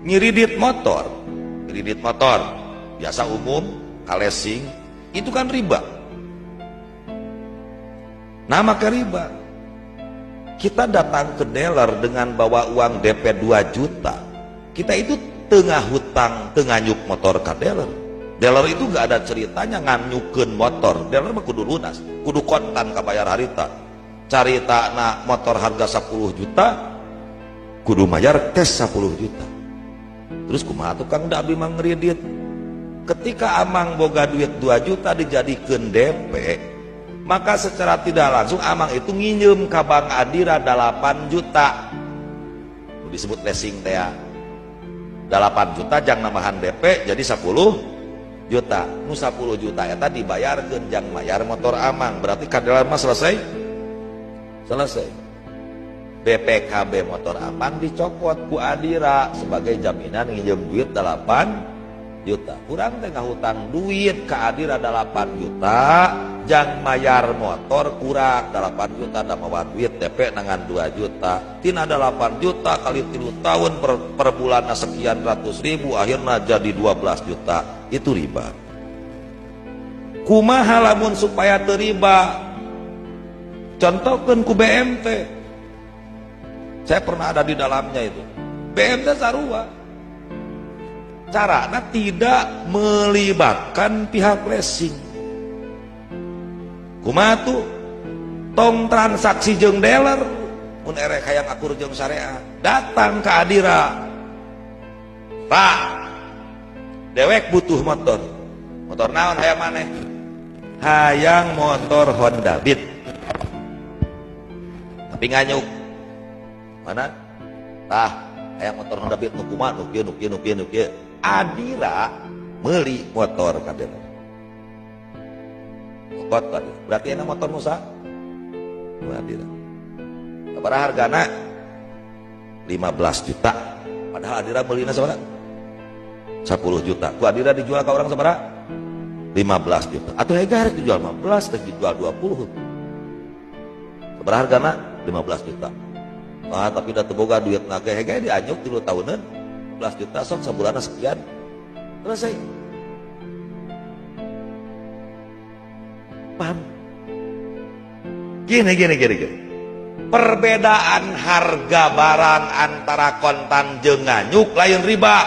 Ngiridit motor, kredit motor biasa umum, kalesing, itu kan riba. Nah maka riba. Kita datang ke dealer dengan bawa uang DP 2 juta, kita itu tengah hutang, tengah nyuk motor ke dealer. Dealer itu gak ada ceritanya nganyukeun motor. Dealer mah kudu lunas, kudu kontan kabayar harita. Carita na motor harga 10 juta, kudu mayar cash 10 juta. Terus kumaha tukang da abdi mah ngredit. Ketika amang boga duit 2 juta dijadikeun DP, maka secara tidak langsung amang itu nginjem ka Bank Adira 8 juta. Disebut leasing teh. 8 juta jang nambahan DP jadi 10 juta. Nu 10 juta eta dibayarkeun jang mayar motor amang. Berarti ka dealer mah selesai? Selesai. BPKB motor amang dicopot ku Adira sebagai jaminan nginjem duit 8 juta. Kurang teh ngahutang duit ke Adira 8 juta, jang mayar motor kurang 8 juta, da mawa duit DP nangan 2 juta. Tina 8 juta kali 3 tahun per bulan sekian ratus ribu, akhirnya jadi 12 juta. Itu riba. Kumaha lamun supaya teu riba? Contohkeun ku BMT. Saya pernah ada di dalamnya itu. BMT sarua. Caranya tidak melibatkan pihak leasing. Kumaha tuh? Tong transaksi jeung dealer, mun erek hayang akur jeung syariat, datang ke Adira. Pak, dewek butuh motor. Motor naon hayang maneh? Hayang motor Honda Beat. Tapi nganyuk. Mana? Tah, hayang motor Honda Beat nu kumaha? Nu kieu, nu kieu, nu kieu, nu kieu. Adira meuli motor ka dealer. Motor tadi. Berarti enak motor Musa? Adira. Sabaraha hargana? 15 juta. Padahal Adira meulina sabaraha? 10 juta. Ku Adira dijual ke orang sabaraha? 15 juta. Atau hega rek dijual 15, rek dijual 20. Sabaraha hargana? 15 juta. Ah, tapi da teu boga duit na ge hega dianyuk 3 tahunan. 15 juta sok sabulanna sekian. Selesai. Paham? Gini. Perbedaan harga barang antara kontan jeung nganyuk lain riba.